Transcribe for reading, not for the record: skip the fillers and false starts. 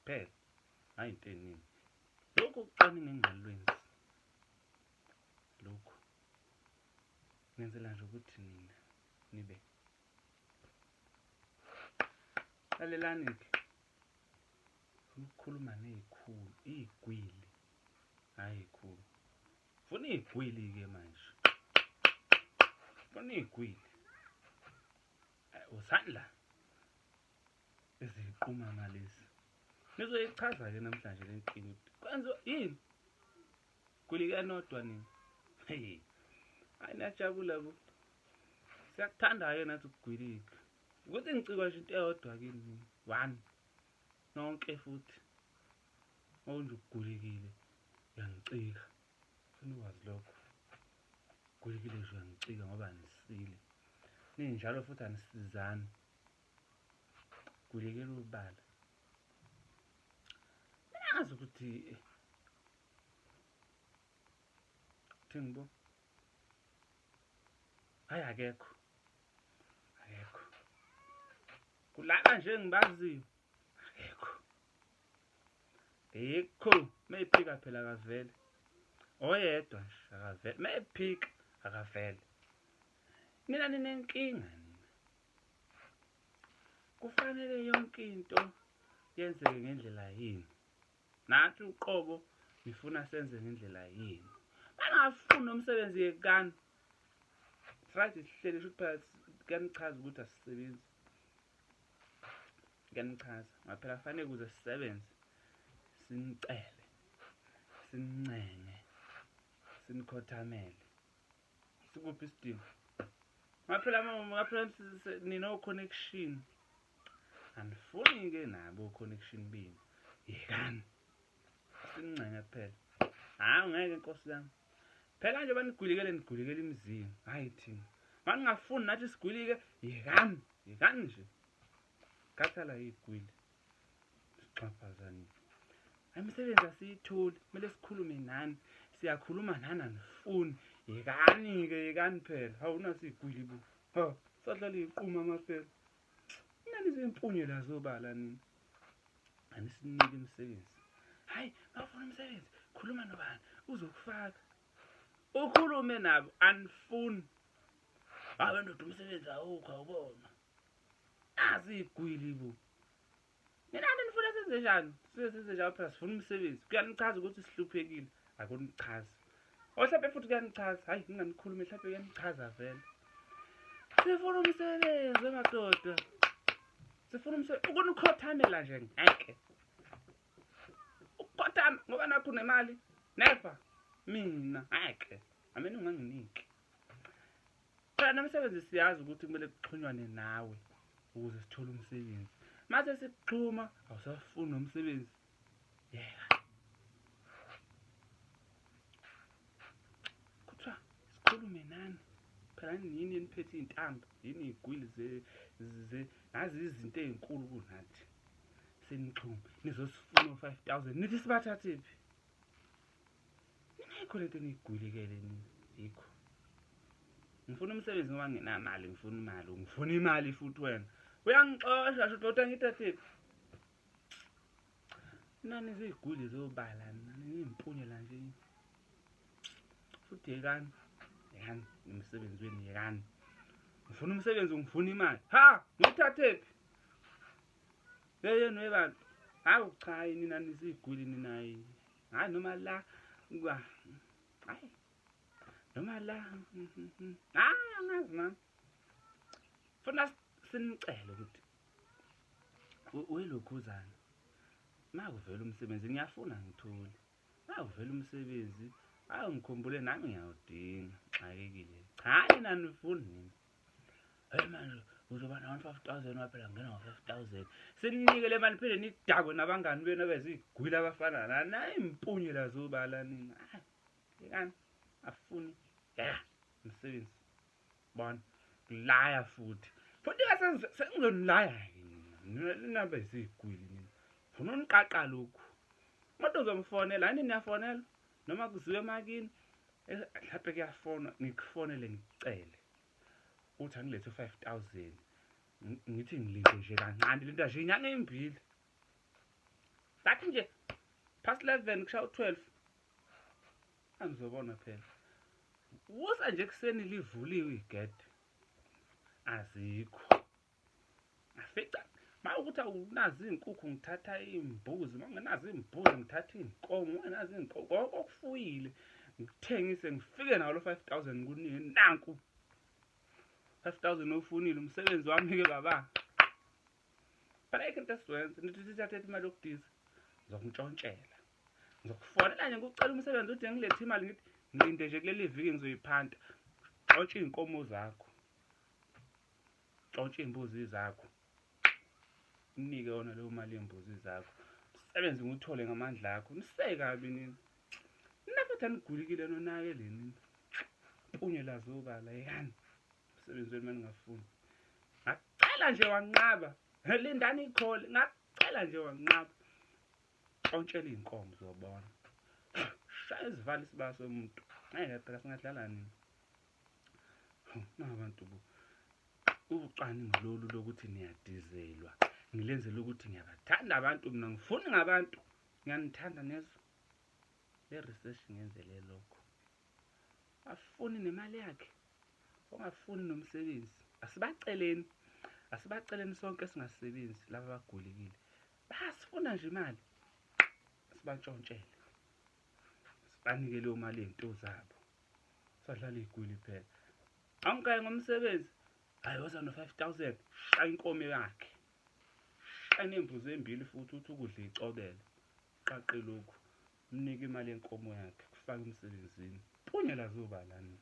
Kuphela, hhayi into eningi. Lokhu ucwaningo engingalwenzi lokhu ngenzela nje ukuthi nina nibe lalelani-ke. Funa ukukhuluma ney'khulu, iy'gwili, hhayi iy'khulu. Funa iy'gwili-ke manje, funa iy'gwili. Wozani la eziqumama lezi. Nizoyichaza-ke namhlanje le nkinga ukuthi kwenziwa yini? Gwilikeni nodwa nina. Hey. Hayi niyajabula bo. Siyakuthanda-ke nathi ukugwilika. Ukuthi ngicikwa nje into eyodwa kini mina. One. Nonke futhi. Mawunje ugulikile uyangicika. Funa ukwazi lokho. Gulikile nje uyangicika ngoba anisile. Ninjalo futhi anisizani. Gulikela ubala. Mina ngazi ukuthi thini bo. Hayi akekho. Akekho. Kulaba nje engibaziyo akekho. Yikho meyiphika phela akavele. Oyedwa nje akavele. Meyiphika akavele. Nina ninenkinga nina. Kufanele yonke into yenzeke ngendlela yini. Nathi uqobo nifuna senze ngendlela yini. Bangafuni umsebenzi yekani. Right sihleli shuthi phela kuyanichaza ukuthi asisebenzi. Kuyanichaza. Ngoba phela kufanele ukuze sisebenze sinicele, sincenge, sinikhothamele. Sikuphi isidingo? Ngaphela ngaphela nino connection. Anifuni ke nabo connection benu. Yekani. Sincenge kuphela. Hayi ngeke nkosi yami. Phela nje banigulikele nigulikele imizini. Hayi thina. Maningafuni nathi sigwilike yekani. Yekani nje. Khathala igwili. Sixhaphazani. Imisebenzi asiyitholi, kumele sikhulume nani. Siyakhuluma nani anifuni. Yekani ke yekani phela. Hawu nasigwili bo. Ha, sadlala iqhuma amaphela. Nani izimpunye la zobala nina. Anisinike imisebenzi. Hayi, bafuna umsebenzi. Khuluma nobani? Uzokufaka. Ukhulume nabo anifuni. Hayi ndoda umsebenzi awukho awubona. Nazi igwili bo. Nina nifuna senze njani? Size senze njani phela sifuna umsebenzi. Kuyanichaza ukuthi sihluphekile. Akunichazi. Ohlaphe futhi kuyanichaza. Hayi nginganikhulumi mhlawumbe kuyanichaza vele. Sifuna umsebenzi madoda. Sifuna umsebenzi ukunikhothamela nje ngeke. Ukukhothama ngoba nakho unemali. Never. Mina ngeke. Amene unganginiki. Phela nomsebenzi siyazi ukuthi kumele kuxhunywane nawe ukuze sithole umsebenzi. Mase sikuxhuma awusafuni nomsebenzi. Yeka. Kuthiwa sikhulume nani. Phela yini eniphethe iy'ntambo, yini iy'gwili ze nazi izinto ey'nkulu kunathi. Senixhume nizosifuna o-5 000 nithi sibathathephi? Ayikho lento eniyigwilikele nina. Yikho. Ngifuna umsebenzi ngoba nginamali, ngifuna imali, ngifuna imali futhi wena. Uyangixosha sho kodwa ngithathephi? Nani ziyigwili zobala nani niyimpunye la nje. Futhi yekani. Yekani nomsebenzi wenu yekani. Ngifuna umsebenzi ngifuna imali. Ha, ngithathephi? Yeyenu webantu. Hawu cha nina nizigwili nina yini. Hayi noma la kwa hayi noma la hayi angazi nami. Funa sinicele ukuthi welokhuzana makuvela umsebenzi ngiyafuna ngithole. Makuvela umsebenzi awu ngikhumbule nami ngiyawudinga xakekile. Cha nina nifuni nina. Hey manje uzoba na 5000 waphela ngena ngo 5000. Sininike le mali phinde nidakwe nabangani benu abezigwila abafana nani. Nayi impunye la zobala nina. Hayi. Yekani afuni. Ya, umsebenzi. Bona. Kulaya futhi. Futhi ke sengizonilaya ke nina. Nina bezigwili nina. Funa uniqaqa lokhu. Umuntu uzomfonela, yini niyafonela? Noma kuziwe emakini mhlawumbe kuyafonwa ngikufonele ngikucele. Uthi angilethe u-5000 ngithi ngilinde nje kancane linda nje inyanga ezimbili. Sathi nje past 11 kushaya u-12, angizobona phela. Wusa nje ekuseni livuliwe igede, azikho. Afica ma ukuthi awunazo iy'nkukhu, ngithatha iy'mbuzi. Ma ungenazo iy'mbuzi, ngithatha iy'nkomo. Ungenazo iy'nkomo, konke okufuyile ngikuthengise, ngifike nawo lo 5000 kunike. Nanku 5000 ofunile, umsebenzi wami-ke baba. Phela ayikho into esizoyenza. Nithi sithathe imali yokudiza, ngizokuntshontshela, ngizokufonela nje ngikucela umsebenzi, uthi ngilethe imali, ngithi ngilinde nje kuleli viki ngizoyiphanta. Ntshontshe iy'nkomo zakho, ntshontshe iy'mbuzi zakho, unike yona leyo mali yembuzi zakho, umsebenzi ngiwuthole ngamandla akho. Nisekabi nina, nina futhi anigulikile, nonakele nina, mpunye lazobala. Yekani umsebenzi wenu maningafuni. Ngakucela nje wanqaba, lindani ikhole. Ngakucela nje wanqaba, ntshontshela iy'nkomo, uzobona. Shaya izivalo isibaya somuntu, ngeke phela singadlala nini nabantu bo. Ucwaningo lolu lokuthi niyadizelwa ngilenzela ukuthi ngiyabathanda abantu mina, ngifuni ngabantu, ngiyanithanda nezwa. Le research ngenzele lokho. Afuni nemali yakhe, ongafuni nomsebenzi, asibaceleni, asibaceleni sonke singasebenzi. Laba abagulikile basifuna nje imali, sibantshontshele, sibanike leyo mali ey'nto zabo. Sadlala iy'gwili phela. Awungayi ngomsebenzi, hayi, woza no-5000. Shaya inkomo yakhe, shaya nembuzi embili futhi, uthi ukudla icobele qaqe lokhu, mnike imali yenkomo yakhe, kufake emsebenzini. Mpunyela zoba lani.